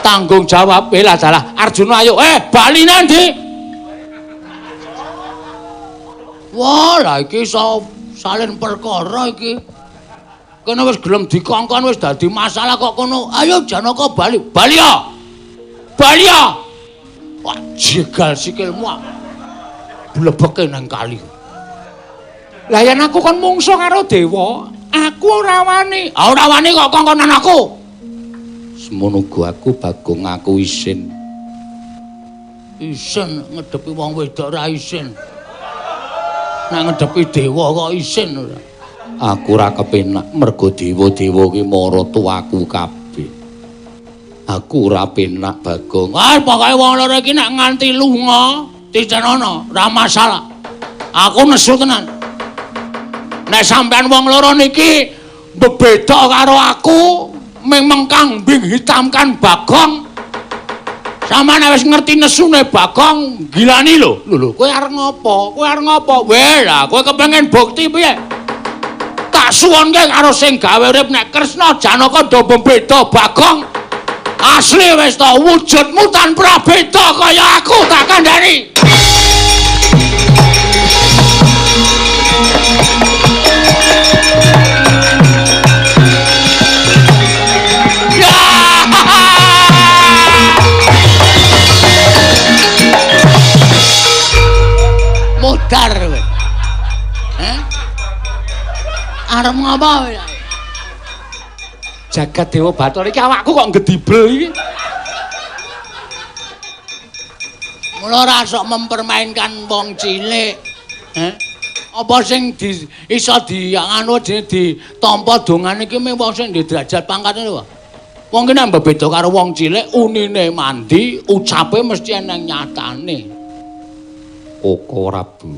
Tanggung jawab lah salah. Arjuna ayo, bali nanti. Wah, lah iki iso salin perkara iki. Kene wis gelem dikongkon wis dadi masalah kok kono. Ayo Janaka bali. Bali ya. Bali ya. Wah, jegal sikilmu. Blebeke nang kali. Lah yen aku kon mungsuh karo dewa, aku ora wani. Ah ora wani kok kongkonan aku. Semono uga aku Bagong aku isin. Isin ngedepi wong wedok ora isin. Nek ngedepi dewa kok isin ora. Aku ora kepenak mergo dewa-dewa ki maratuwaku kabeh. Aku ora penak Bagong. Ah pokoke wong loro iki nek nganti lunga titenono ora masalah. Aku nesu tenan. Nek sampean wong loro niki bebeda karo aku, ming mengkang bing hitamkan Bagong. Sampeyan wis ngerti nesune Bagong, gilani lho. Lho lho, kowe arep ngopo? Kowe arep ngopo? Weh lah, kowe kepengin bukti piye? Tak suwunke karo sing gawe urip nek Kresna Janaka do bebeda Bagong. Asli wis to wujudmu tanpa beda kaya aku tak kandhani. Modar kowe. Heh? Arep ngopo kowe? Jagat Dewa Bathara iki awakku kok ngedibel iki. Mula ora sok mempermainkan wong cilik. Heh? Apa sing di, iso di anu ditampa dongane iki mung wong sing ndek derajat pangkate lho. Wong ki nek beda karo wong cilik, unine mandi, ucape mesti eneng nyatane. Koko Prabu.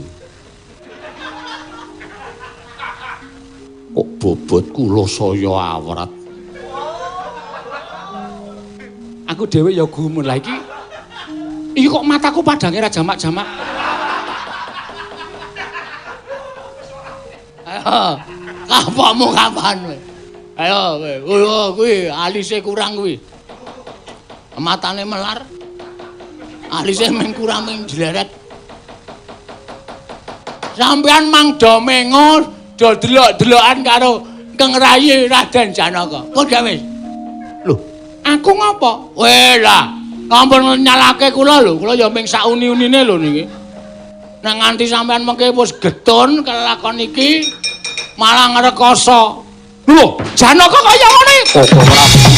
Kok bobot kula saya awrat. Aku dhewe ya gumun lah iki. Iki kok mataku padange ra jamak-jamak. Ayo, kapokmu kapan kowe? Ayo kowe, kuwi alise kurang kuwi. Matane melar. Alise mung kurang mung jleret. Sampeyan mang do mengo do delok-delokan karo Keng Rayi Raden Janaka. Kok gak wis? Lho, aku ngopo? Weh lah, ampun nyalake kula lho, kula ya ming sauni-unine lho niki. Nek nganti sampeyan mengke wis getun kelakon iki malah ngrekoso. Lho, Janaka kaya ngene. Koko Prabu.